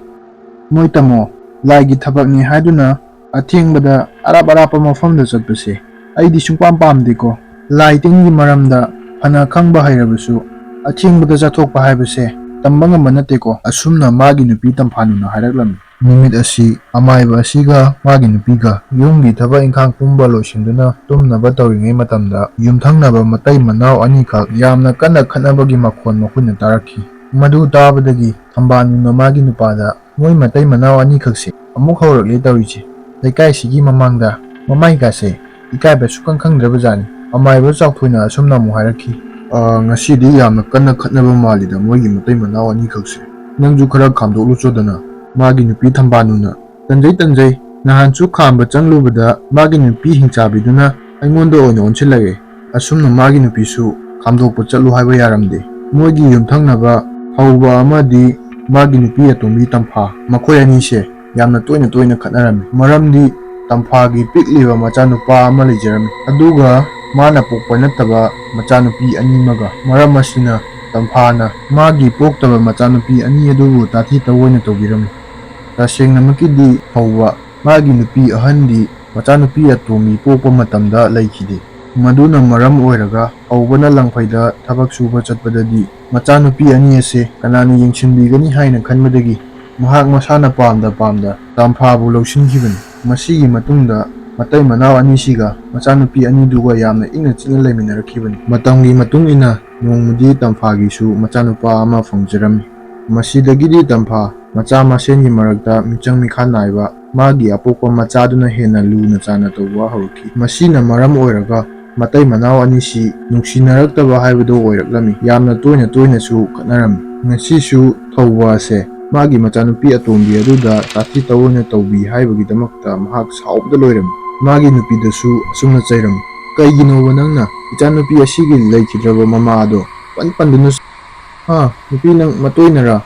"ꯃꯣꯏ ꯇꯥꯃꯣ, ꯂꯥꯏꯒꯤ ꯊꯕꯛꯅꯤ ꯍꯥꯏꯗꯨꯅ ꯑꯊꯦꯡꯕꯗ ꯑꯔꯥꯞ ꯑꯔꯥꯞꯄ ꯃꯐꯝꯗ ꯆꯠꯄꯁꯦ ꯑꯩꯗꯤ ꯁꯨꯡꯄꯥꯝ ꯄꯥꯝꯗꯦꯀꯣ꯫ ꯂꯥꯏ ꯇꯤꯟꯒꯤ ꯃꯔꯝꯗ ꯐꯅ ꯈꯪꯕ ꯍꯩꯔꯕꯁꯨ ꯑꯊꯦꯡꯕꯗ ꯆꯠꯊꯣꯛꯄ ꯍꯥꯏꯕꯁꯦ ꯇꯝꯕ ꯉꯝꯕ ꯅꯠꯇꯦꯀꯣ"꯫ ꯑꯁꯨꯝꯅ ꯃꯥꯒꯤ ꯅꯨꯄꯤ ꯇꯝꯐꯥꯅꯨꯅ ꯍꯥꯏꯔꯛꯂꯝꯃꯤ꯫ ꯅꯨꯃꯤꯠ ꯑꯁꯤ ꯑꯃꯥꯏꯕ ꯑꯁꯤꯒ ꯃꯥꯒꯤ ꯅꯨꯄꯤꯒ ꯌꯨꯝꯒꯤ ꯊꯕꯛ ꯏꯪꯈꯥꯡ ꯄꯨꯝꯕ ꯂꯣꯏꯁꯤꯟꯗꯨꯅ ꯇꯨꯝꯅꯕ ꯇꯧꯔꯤꯉꯩ ꯃꯇꯝꯗ ꯌꯨꯝꯊꯪꯅꯕ ꯃꯇꯩ ꯃꯅꯥꯎ ꯑꯅꯤꯈꯛ ꯌꯥꯝꯅ ꯀꯟꯅ ꯈꯠꯅꯕꯒꯤ ꯃꯈꯣꯟ ꯃꯈꯣꯏꯅ ꯇꯥꯔꯛꯈꯤ꯫ ꯃꯗꯨ ꯇꯥꯕꯗꯒꯤ ꯊꯝꯕꯥꯜꯅꯨꯅ ꯃꯥꯒꯤ ꯅꯨꯄꯥꯗ, "ꯃꯣꯏ ꯃꯇꯩ ꯃꯅꯥꯎ ꯑꯅꯤꯈꯛꯁꯦ ꯑꯃꯨꯛ ꯍꯧꯔꯛꯂꯦ ꯇꯧꯔꯤꯁꯦ꯫ ꯂꯩꯀꯥꯏꯁꯤꯒꯤ ꯃꯃꯥꯡꯗ ꯃꯃꯥꯏꯒꯥꯁꯦ ꯏꯀꯥꯏꯕ ꯁꯨꯈꯪ ꯈꯪꯗ꯭ꯔꯕꯖꯥꯠꯅꯤ"꯫ ꯑꯃꯥꯏꯕ ꯆꯥꯎꯊꯣꯏꯅ ꯑꯁꯨꯝꯅ ꯑꯃꯨꯛ ꯍꯥꯏꯔꯛꯈꯤ, "ꯑ, ꯉꯁꯤꯗꯤ ꯌꯥꯝꯅ ꯀꯟꯅ ꯈꯠꯅꯕ ꯃꯥꯜꯂꯤꯗ ꯃꯣꯏꯒꯤ ꯃꯇꯩ ꯃꯅꯥꯎ ꯑꯅꯤꯈꯛꯁꯦ꯫ ꯅꯪꯁꯨ ꯈꯔ ꯈꯥꯝꯗꯣꯛꯂꯨꯆꯣꯗꯅ"꯫ ꯃꯥꯒꯤ ꯅꯨꯄꯤ ꯊꯝꯕꯥꯜꯅꯨꯅ, "ꯇꯟꯖꯩ, ꯇꯟꯖꯩ, ꯅꯍꯥꯟꯁꯨ ꯈꯥꯝꯕ ꯆꯪꯂꯨꯕꯗ ꯃꯥꯒꯤ ꯅꯨꯄꯤ ꯍꯤꯡꯆꯥꯕꯤꯗꯨꯅ ꯑꯩꯉꯣꯟꯗ ꯑꯣꯏꯅ ꯑꯣꯟꯁꯤꯜꯂꯛꯑꯦ"꯫ ꯑꯁꯨꯝꯅ ꯃꯥꯒꯤ ꯅꯨꯄꯤꯁꯨ ꯈꯥꯝꯗꯣꯛꯄ ꯆꯠꯂꯨ ꯍꯥꯏꯕ ꯌꯥꯔꯝꯗꯦ꯫ ꯃꯣꯏꯒꯤ ꯌꯨꯝꯊꯪꯅꯕ ꯍꯧꯕ ꯑꯃꯗꯤ ꯃꯥꯒꯤ ꯅꯨꯄꯤ ꯑꯇꯣꯝꯕꯤ ꯇꯝꯐꯥ, ꯃꯈꯣꯏ ꯑꯅꯤꯁꯦ ꯌꯥꯝꯅ ꯇꯣꯏꯅ ꯇꯣꯏꯅ ꯈꯠꯅꯔꯝꯃꯤ꯫ ꯃꯔꯝꯗꯤ ꯇꯝꯐꯥꯒꯤ ꯄꯤꯛꯂꯤꯕ ꯃꯆꯥꯅꯨꯄꯥ ꯑꯃ ꯂꯩꯖꯔꯝꯃꯤ, ꯑꯗꯨꯒ ꯃꯥꯅ ꯄꯣꯛꯄ ꯅꯠꯇꯕ ꯃꯆꯥꯅꯨꯄꯤ ꯑꯅꯤꯃꯒ꯫ ꯃꯔꯝ ꯑꯁꯤꯅ ꯇꯝꯐꯥꯅ ꯃꯥꯒꯤ ꯄꯣꯛꯇꯕ ꯃꯆꯥꯅꯨꯄꯤ ꯑꯅꯤ ꯑꯗꯨꯕꯨ ꯇꯥꯊꯤ ꯇꯧꯑꯣꯏꯅ ꯇꯧꯕꯤꯔꯝꯃꯤ꯫ ꯇꯁꯦꯡꯅꯃꯛꯀꯤꯗꯤ ꯍꯧꯕ ꯃꯥꯒꯤ ꯅꯨꯄꯤ ꯑꯍꯟꯗꯤ ꯃꯆꯥꯅꯨꯄꯤ ꯑꯇꯣꯝꯕꯤ ꯄꯣꯛꯄ ꯃꯇꯝꯗ ꯂꯩꯈꯤꯗꯦ꯫ ꯃꯗꯨꯅ ꯃꯔꯝ ꯑꯣꯏꯔꯒ ꯍꯧꯕꯅ ꯂꯪꯐꯩꯗ ꯊꯕꯛ ꯁꯨꯕ ꯆꯠꯄꯗꯗꯤ ꯃꯆꯥꯅꯨꯄꯤ ꯑꯅꯤ ꯑꯁꯦ ꯀꯅꯥꯅ ꯌꯦꯡꯁꯤꯟꯕꯤꯒꯅꯤ ꯍꯥꯏꯅ ꯈꯟꯕꯗꯒꯤ ꯃꯍꯥꯛ ꯃꯁꯥꯅ ꯄꯥꯝꯗ ꯄꯥꯝꯗ ꯇꯝꯐꯥꯕꯨ ꯂꯧꯁꯤꯟꯈꯤꯕꯅꯤ꯫ ꯃꯁꯤꯒꯤ ꯃꯇꯨꯡꯗ ꯃꯇꯩ ꯃꯅꯥꯎ ꯑꯅꯤꯁꯤꯒ ꯃꯆꯥꯅꯨꯄꯤ ꯑꯅꯤꯗꯨꯒ ꯌꯥꯝꯅ ꯏꯪꯅ ꯆꯤꯛꯅ ꯂꯩꯃꯤꯟꯅꯔꯛꯈꯤꯕꯅꯤ꯫ ꯃꯇꯝꯒꯤ ꯃꯇꯨꯡ ꯏꯟꯅ ꯅꯣꯡꯃꯗꯤ ꯇꯝꯐꯥꯒꯤꯁꯨ ꯃꯆꯥꯅꯨꯄꯥ ꯑꯃ ꯐꯪꯖꯔꯝꯃꯤ꯫ ꯃꯁꯤꯗꯒꯤꯗꯤ ꯇꯝꯐꯥ ꯃꯆꯥ ꯃꯁꯦꯟꯒꯤ ꯃꯔꯛꯇ ꯃꯤꯆꯪ ꯃꯤꯈꯥ ꯅꯥꯏꯕ, ꯃꯥꯒꯤ ꯑꯄꯣꯛꯄ ꯃꯆꯥꯗꯨꯅ ꯍꯦꯟꯅ ꯂꯨꯅ ꯆꯥꯟꯅ ꯇꯧꯕ ꯍꯧꯔꯛꯈꯤ꯫ ꯃꯁꯤꯅ ꯃꯔꯝ ꯑꯣꯏꯔꯒ ꯃꯇꯩ ꯃꯅꯥꯎ ꯑꯅꯤꯁꯤ ꯅꯨꯡꯁꯤꯅꯔꯛꯇꯕ ꯍꯥꯏꯕꯗꯨ ꯑꯣꯏꯔꯛꯂꯝꯃꯤ꯫ ꯌꯥꯝꯅ ꯇꯣꯏꯅ ꯇꯣꯏꯅꯁꯨ ꯈꯠꯅꯔꯝꯃꯤ꯫ ꯉꯁꯤꯁꯨ ꯊꯧꯕ ꯑꯁꯦ ꯃꯥꯒꯤ ꯃꯆꯥꯅꯨꯄꯤ ꯑꯇꯣꯝꯕꯤ ꯑꯗꯨꯗ ꯇꯥꯊꯤ ꯇꯧꯑꯣꯏꯅ ꯇꯧꯕꯤ ꯍꯥꯏꯕꯒꯤꯗꯃꯛꯇ ꯃꯍꯥꯛ ꯁꯥꯎꯕꯗ ꯂꯣꯏꯔꯝꯃꯤ꯫ ꯃꯥꯒꯤ ꯅꯨꯄꯤꯗꯁꯨ ꯑꯁꯨꯝꯅ ꯆꯩꯔꯝꯃꯤ, "ꯀꯩꯒꯤꯅꯣꯕ ꯅꯪꯅ ꯏꯆꯥꯅꯨꯄꯤ ꯑꯁꯤꯒꯤ ꯂꯩꯈꯤꯗ꯭ꯔꯕ ꯃꯃꯥ ꯑꯗꯣ ꯄꯟ ꯄꯟꯗꯨꯅ ꯁ-, ꯍꯥ? ꯅꯨꯄꯤ, ꯅꯪ ꯃꯇꯣꯏꯅꯔꯥ?"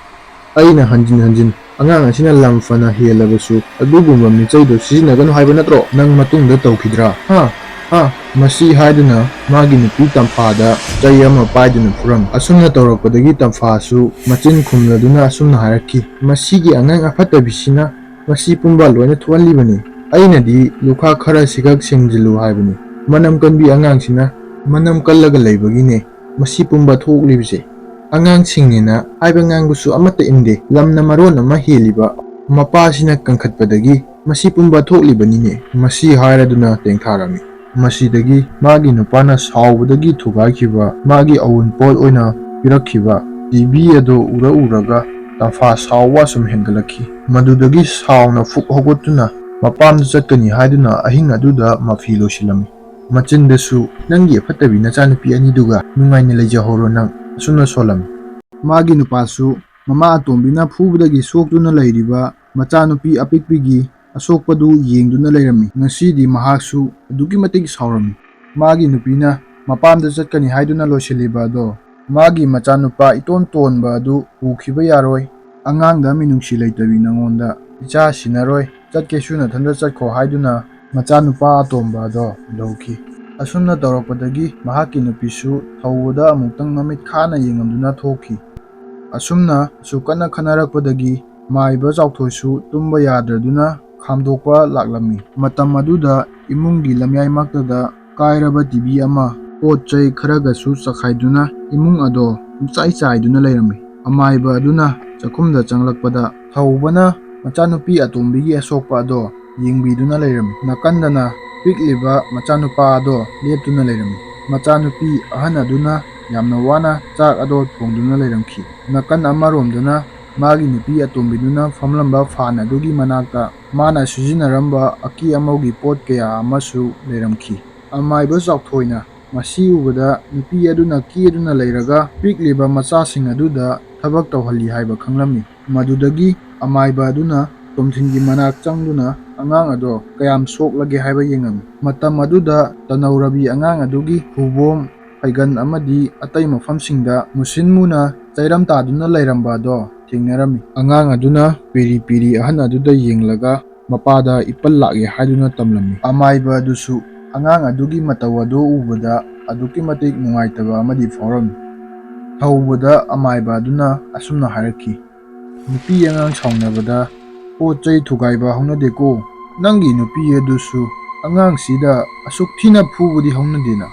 ꯑꯩꯅ ꯍꯟꯖꯤꯟ ꯍꯟꯖꯤꯟ, "ꯑꯉꯥꯡ ꯑꯁꯤꯅ ꯂꯝ ꯐꯅ ꯍꯦꯜꯂꯕꯁꯨ ꯑꯗꯨꯒꯨꯝꯕ ꯃꯤꯆꯩꯗꯣ ꯁꯤꯖꯤꯟꯅꯒꯅꯨ ꯍꯥꯏꯕ ꯅꯠꯇ꯭ꯔꯣ? ꯅꯪ ꯃꯇꯨꯡꯗ ꯇꯧꯈꯤꯗ꯭ꯔꯥ? ꯍꯥ? ꯍꯥ?" ꯃꯁꯤ ꯍꯥꯏꯗꯨꯅ ꯃꯥꯒꯤ ꯅꯨꯄꯤ ꯇꯝꯐꯥꯗ ꯆꯩ ꯑꯃ ꯄꯥꯏꯗꯨꯅ ꯐꯨꯔꯝꯃꯤ꯫ ꯑꯁꯨꯝꯅ ꯇꯧꯔꯛꯄꯗꯒꯤ ꯇꯝꯐꯥꯁꯨ ꯃꯆꯤꯟ ꯈꯨꯝꯂꯗꯨꯅ ꯑꯁꯨꯝꯅ ꯍꯥꯏꯔꯛꯈꯤ, "ꯃꯁꯤꯒꯤ ꯑꯉꯥꯡ ꯑꯐꯠꯇꯕꯤꯁꯤꯅ ꯃꯁꯤ ꯄꯨꯝꯕ ꯂꯣꯏꯅ ꯊꯣꯛꯍꯜꯂꯤꯕꯅꯤ꯫ ꯑꯩꯅꯗꯤ ꯂꯨꯈꯥꯛ ꯈꯔ ꯁꯤꯈꯛ ꯁꯦꯡꯖꯤꯜꯂꯨ ꯍꯥꯏꯕꯅꯤ꯫ ꯃꯅꯝ ꯀꯟꯕꯤ ꯑꯉꯥꯡꯁꯤꯅ ꯃꯅꯝ ꯀꯜꯂꯒ ꯂꯩꯕꯒꯤꯅꯦ ꯃꯁꯤ ꯄꯨꯝꯕ ꯊꯣꯛꯂꯤꯕꯁꯦ꯫ ꯑꯉꯥꯡꯁꯤꯡꯅꯦꯅ ꯍꯥꯏꯕ ꯉꯥꯡꯕꯁꯨ ꯑꯃꯠꯇ ꯏꯟꯗꯦ꯫ ꯂꯝꯅ ꯃꯔꯣꯟ ꯑꯃ ꯍꯦꯜꯂꯤꯕ, ꯃꯄꯥꯁꯤꯅ ꯀꯟꯈꯠꯄꯗꯒꯤ ꯃꯁꯤ ꯄꯨꯝꯕ ꯊꯣꯛꯂꯤꯕꯅꯤꯅꯦ"꯫ ꯃꯁꯤ ꯍꯥꯏꯔꯗꯨꯅ ꯇꯦꯡꯊꯥꯔꯝꯃꯤ꯫ ꯃꯁꯤꯗꯒꯤ ꯃꯥꯒꯤ ꯅꯨꯄꯥꯅ ꯁꯥꯎꯕꯗꯒꯤ ꯊꯨꯒꯥꯏꯈꯤꯕ ꯃꯥꯒꯤ ꯑꯋꯨꯟꯄꯣꯠ ꯑꯣꯏꯅ ꯄꯤꯔꯛꯈꯤꯕ ꯇꯤꯚꯤ ꯑꯗꯨ ꯎꯔ ꯎꯔꯒ ꯇꯝꯐꯥ ꯁꯥꯎꯕ ꯑꯁꯨꯝ ꯍꯦꯟꯒꯠꯂꯛꯈꯤ꯫ ꯃꯗꯨꯗꯒꯤ ꯁꯥꯎꯅ ꯐꯨꯛ ꯍꯧꯒꯠꯇꯨꯅ ꯃꯄꯥꯝꯗ ꯆꯠꯀꯅꯤ ꯍꯥꯏꯗꯨꯅ ꯑꯍꯤꯡ ꯑꯗꯨꯗ ꯃꯐꯤ ꯂꯣꯏꯁꯤꯜꯂꯝꯃꯤ꯫ ꯃꯆꯤꯟꯗꯁꯨ, "ꯅꯪꯒꯤ ꯑꯐꯠꯇꯕꯤ ꯅꯆꯥꯅꯨꯄꯤ ꯑꯅꯤꯗꯨꯒ ꯅꯨꯡꯉꯥꯏꯅ ꯂꯩꯖꯍꯧꯔꯣ ꯅꯪ", ꯑꯁꯨꯝꯅ ꯁꯣꯜꯂꯝꯃꯤ꯫ ꯃꯥꯒꯤ ꯅꯨꯄꯥꯁꯨ ꯃꯃꯥ ꯑꯇꯣꯝꯕꯤꯅ ꯐꯨꯕꯗꯒꯤ ꯁꯣꯛꯇꯨꯅ ꯂꯩꯔꯤꯕ ꯃꯆꯥꯅꯨꯄꯤ ꯑꯄꯤꯛꯄꯤꯒꯤ ꯑꯁꯣꯛꯄꯗꯨ ꯌꯦꯡꯗꯨꯅ ꯂꯩꯔꯝꯃꯤ꯫ ꯉꯁꯤꯗꯤ ꯃꯍꯥꯛꯁꯨ ꯑꯗꯨꯛꯀꯤ ꯃꯇꯤꯛ ꯁꯥꯎꯔꯝꯃꯤ꯫ ꯃꯥꯒꯤ ꯅꯨꯄꯤꯅ ꯃꯄꯥꯝꯗ ꯆꯠꯀꯅꯤ ꯍꯥꯏꯗꯨꯅ ꯂꯣꯏꯁꯤꯜꯂꯤꯕ ꯑꯗꯣ ꯃꯥꯒꯤ ꯃꯆꯥꯅꯨꯄꯥ ꯏꯇꯣꯟ ꯇꯣꯟꯕ ꯑꯗꯨ ꯎꯈꯤꯕ ꯌꯥꯔꯣꯏ꯫ "ꯑꯉꯥꯡꯗ ꯃꯤꯅꯨꯡꯁꯤ ꯂꯩꯇꯕꯤ ꯅꯉꯣꯟꯗ ꯏꯆꯥ ꯁꯤꯟꯅꯔꯣꯏ, ꯆꯠꯀꯦꯁꯨ ꯅꯊꯟꯇ ꯆꯠꯈꯣ" ꯍꯥꯏꯗꯨꯅ ꯃꯆꯥꯅꯨꯄꯥ ꯑꯇꯣꯝꯕ ꯑꯗꯣ ꯂꯧꯈꯤ꯫ ꯑꯁꯨꯝꯅ ꯇꯧꯔꯛꯄꯗꯒꯤ ꯃꯍꯥꯛꯀꯤ ꯅꯨꯄꯤꯁꯨ ꯊꯧꯕꯗ ꯑꯃꯨꯛꯇꯪ ꯃꯃꯤꯠ ꯈꯥꯅ ꯌꯦꯡꯉꯝꯗꯨꯅ ꯊꯣꯛꯈꯤ꯫ ꯑꯁꯨꯝꯅ ꯑꯁꯨꯛ ꯀꯟꯅ ꯈꯠꯅꯔꯛꯄꯗꯒꯤ ꯃꯥꯏꯕ ꯆꯥꯎꯊꯣꯏꯁꯨ ꯇꯨꯝꯕ ꯌꯥꯗ꯭ꯔꯗꯨꯅ ꯈꯥꯝꯗꯣꯛꯄ ꯂꯥꯛꯂꯝꯃꯤ꯫ ꯃꯇꯝ ꯑꯗꯨꯗ ꯏꯃꯨꯡꯒꯤ ꯂꯝꯌꯥꯏꯃꯛꯇꯗ ꯀꯥꯏꯔꯕ ꯇꯤꯚꯤ ꯑꯃ, ꯄꯣꯠ ꯆꯩ ꯈꯔꯒꯁꯨ ꯆꯈꯥꯏꯗꯨꯅ ꯏꯃꯨꯡ ꯑꯗꯣ ꯄꯨꯡꯆꯥꯏ ꯆꯥꯏꯗꯨꯅ ꯂꯩꯔꯝꯃꯤ꯫ ꯑꯃꯥꯏꯕ ꯑꯗꯨꯅ ꯆꯥꯛꯈꯨꯝꯗ ꯆꯪꯂꯛꯄꯗ ꯊꯧꯕꯅ ꯃꯆꯥꯅꯨꯄꯤ ꯑꯇꯣꯝꯕꯤꯒꯤ ꯑꯁꯣꯛꯄ ꯑꯗꯣ ꯌꯦꯡꯕꯤꯗꯨꯅ ꯂꯩꯔꯝꯃꯤ꯫ ꯅꯥꯀꯟꯗꯅ ꯄꯤꯛꯂꯤꯕ ꯃꯆꯥꯅꯨꯄꯥ ꯑꯗꯣ ꯂꯦꯞꯇꯨꯅ ꯂꯩꯔꯝꯃꯤ꯫ ꯃꯆꯥꯅꯨꯄꯤ ꯑꯍꯟ ꯑꯗꯨꯅ ꯌꯥꯝꯅ ꯋꯥꯅ ꯆꯥꯛ ꯑꯗꯣ ꯊꯣꯡꯗꯨꯅ ꯂꯩꯔꯝꯈꯤ꯫ ꯅꯥꯀꯟ ꯑꯃꯔꯣꯝꯗꯅ ꯃꯥꯒꯤ ꯅꯨꯄꯤ ꯑꯇꯣꯝꯕꯤꯗꯨꯅ ꯐꯝꯂꯝꯕ ꯐꯥꯟ ꯑꯗꯨꯒꯤ ꯃꯅꯥꯛꯇ ꯃꯥꯅ ꯁꯤꯖꯤꯟꯅꯔꯝꯕ ꯑꯀꯤ ꯑꯃꯧꯒꯤ ꯄꯣꯠ ꯀꯌꯥ ꯑꯃꯁꯨ ꯂꯩꯔꯝꯈꯤ꯫ ꯑꯃꯥꯏꯕ ꯆꯥꯎꯊꯣꯏꯅ ꯃꯁꯤ ꯎꯕꯗ ꯅꯨꯄꯤ ꯑꯗꯨꯅ ꯀꯦꯗꯨꯅ ꯂꯩꯔꯒ ꯄꯤꯛꯂꯤꯕ ꯃꯆꯥꯁꯤꯡ ꯑꯗꯨꯗ ꯊꯕꯛ ꯇꯧꯍꯜꯂꯤ ꯍꯥꯏꯕ ꯈꯪꯂꯝꯃꯤ꯫ ꯃꯗꯨꯗꯒꯤ ꯑꯃꯥꯏꯕ ꯑꯗꯨꯅ ꯇꯣꯝꯊꯤꯟꯒꯤ ꯃꯅꯥꯛ ꯆꯪꯗꯨꯅ ꯑꯉꯥꯡ ꯑꯗꯣ ꯀꯌꯥꯝ ꯁꯣꯛꯂꯒꯦ ꯍꯥꯏꯕ ꯌꯦꯡꯉꯝꯃꯤ꯫ ꯃꯇꯝ ꯑꯗꯨꯗ ꯇꯅꯧꯔꯕꯤ ꯑꯉꯥꯡ ꯑꯗꯨꯒꯤ ꯈꯨꯕꯣꯝ, ꯐꯩꯒꯟ ꯑꯃꯗꯤ ꯑꯇꯩ ꯃꯐꯝꯁꯤꯡꯗ ꯃꯨꯁꯤꯟ ꯃꯨꯅ ꯆꯩꯔꯝ ꯇꯥꯗꯨꯅ ꯂꯩꯔꯝꯕ ꯑꯗꯣ ꯊꯦꯡꯅꯔꯝꯃꯤ꯫ ꯑꯉꯥꯡ ꯑꯗꯨꯅ ꯄꯤꯔꯤ ꯄꯤꯔꯤ ꯑꯍꯟ ꯑꯗꯨꯗ ꯌꯦꯡꯂꯒ ꯃꯄꯥꯗ ꯏꯄꯜ ꯂꯥꯛꯂꯦ ꯍꯥꯏꯗꯨꯅ ꯇꯝꯂꯝꯃꯤ꯫ ꯑꯃꯥꯏꯕ ꯑꯗꯨꯁꯨ ꯑꯉꯥꯡ ꯑꯗꯨꯒꯤ ꯃꯇꯧ ꯑꯗꯨ ꯎꯕꯗ ꯑꯗꯨꯛꯀꯤ ꯃꯇꯤꯛ ꯅꯨꯡꯉꯥꯏꯇꯕ ꯑꯃꯗꯤ ꯐꯥꯎꯔꯝꯃꯤ꯫ ꯊꯧꯕꯗ ꯑꯃꯥꯏꯕ ꯑꯗꯨꯅ ꯑꯁꯨꯝꯅ ꯍꯥꯏꯔꯛꯈꯤ, "ꯅꯨꯄꯤ ꯑꯉꯥꯡ ꯁꯥꯎꯅꯕꯗ ꯄꯣꯠ ꯆꯩ ꯊꯨꯒꯥꯏꯕ ꯍꯧꯅꯗꯦꯀꯣ꯫ ꯅꯪꯒꯤ ꯅꯨꯄꯤ ꯑꯗꯨꯁꯨ ꯑꯉꯥꯡꯁꯤꯗ ꯑꯁꯨꯛ ꯊꯤꯅ ꯐꯨꯕꯗꯤ ꯍꯧꯅꯗꯦꯅ꯫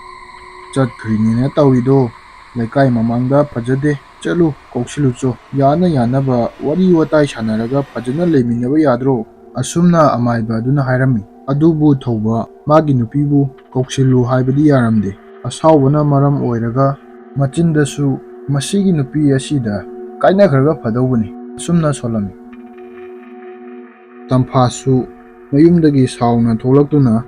ꯆꯠꯈ꯭ꯔꯤꯅꯦꯅ ꯇꯧꯔꯤꯗꯣ ꯂꯩꯀꯥꯏ ꯃꯃꯥꯡꯗ ꯐꯖꯗꯦ꯫ ꯆꯠꯂꯨ, ꯀꯧꯁꯤꯜꯂꯨꯆꯣ꯫ ꯌꯥꯅ ꯌꯥꯅꯕ ꯋꯥꯔꯤ ꯋꯥꯇꯥꯏ ꯁꯥꯟꯅꯔꯒ ꯐꯖꯅ ꯂꯩꯃꯤꯟꯅꯕ ꯌꯥꯗ꯭ꯔꯣ?" ꯑꯁꯨꯝꯅ ꯑꯃꯥꯏꯕ ꯑꯗꯨꯅ ꯍꯥꯏꯔꯝꯃꯤ꯫ ꯑꯗꯨꯕꯨ ꯊꯧꯕ ꯃꯥꯒꯤ ꯅꯨꯄꯤꯕꯨ ꯀꯧꯁꯤꯜꯂꯨ ꯍꯥꯏꯕꯗꯤ ꯌꯥꯔꯝꯗꯦ꯫ ꯑꯁꯥꯎꯕꯅ ꯃꯔꯝ ꯑꯣꯏꯔꯒ ꯃꯆꯤꯟꯗꯁꯨ "ꯃꯁꯤꯒꯤ ꯅꯨꯄꯤ ꯑꯁꯤꯗ ꯀꯥꯏꯅꯈ꯭ꯔꯒ ꯐꯗꯧꯕꯅꯤ" ꯑꯁꯨꯝꯅ ꯁꯣꯜꯂꯝꯃꯤ꯫ ꯇꯝꯐꯥꯁꯨ ꯃꯌꯨꯝꯗꯒꯤ ꯁꯥꯎꯅ ꯊꯣꯛꯂꯛꯇꯨꯅ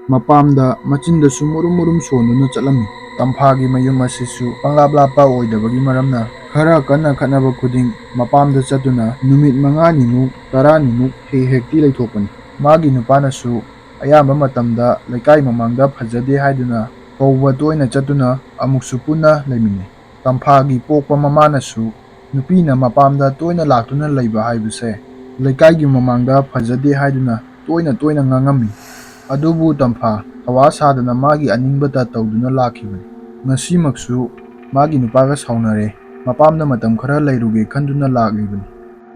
ꯃꯄꯥꯝꯗ ꯃꯆꯤꯟꯗꯁꯨ ꯃꯨꯔꯨꯝ ꯃꯨꯔꯨꯝ ꯁꯣꯟꯗꯨꯅ ꯆꯠꯂꯝꯃꯤ꯫ ꯇꯝꯐꯥꯒꯤ ꯃꯌꯨꯝ ꯑꯁꯤꯁꯨ ꯄꯪꯂꯥꯞ ꯂꯥꯞꯄ ꯑꯣꯏꯗꯕꯒꯤ ꯃꯔꯝꯅ ꯈꯔ ꯀꯟꯅ ꯈꯠꯅꯕ ꯈꯨꯗꯤꯡ ꯃꯄꯥꯝꯗ ꯆꯠꯇꯨꯅ ꯅꯨꯃꯤꯠ ꯃꯉꯥꯅꯤꯃꯨꯛ ꯇꯔꯥꯅꯤꯃꯨꯛ ꯍꯦꯛ ꯍꯦꯛꯇꯤ ꯂꯩꯊꯣꯛꯄꯅꯤ꯫ ꯃꯥꯒꯤ ꯅꯨꯄꯥꯅꯁꯨ ꯑꯌꯥꯝꯕ ꯃꯇꯝꯗ ꯂꯩꯀꯥꯏ ꯃꯃꯥꯡꯗ ꯐꯖꯗꯦ ꯍꯥꯏꯗꯨꯅ ꯀꯧꯕ ꯇꯣꯏꯅ ꯆꯠꯇꯨꯅ ꯑꯃꯨꯛꯁꯨ ꯄꯨꯟꯅ ꯂꯩꯃꯤꯟꯅꯩ꯫ ꯇꯝꯐꯥꯒꯤ ꯄꯣꯛꯄ ꯃꯃꯥꯅꯁꯨ ꯅꯨꯄꯤꯅ ꯃꯄꯥꯝꯗ ꯇꯣꯏꯅ ꯂꯥꯛꯇꯨꯅ ꯂꯩꯕ ꯍꯥꯏꯕꯁꯦ ꯂꯩꯀꯥꯏꯒꯤ ꯃꯃꯥꯡꯗ ꯐꯖꯗꯦ ꯍꯥꯏꯗꯨꯅ ꯇꯣꯏꯅ ꯇꯣꯏꯅ ꯉꯥꯡꯉꯝꯃꯤ꯫ ꯑꯗꯨꯕꯨ ꯇꯝꯐꯥ ꯊꯋꯥ ꯁꯥꯗꯅ ꯃꯥꯒꯤ ꯑꯅꯤꯡꯕꯇ ꯇꯧꯗꯨꯅ ꯂꯥꯛꯈꯤꯕꯅꯤ꯫ ꯉꯁꯤꯃꯛꯁꯨ ꯃꯥꯒꯤ ꯅꯨꯄꯥꯒ ꯁꯥꯎꯅꯔꯦ, ꯃꯄꯥꯝꯗ ꯃꯇꯝ ꯈꯔ ꯂꯩꯔꯨꯒꯦ ꯈꯟꯗꯨꯅ ꯂꯥꯛꯂꯤꯕꯅꯤ꯫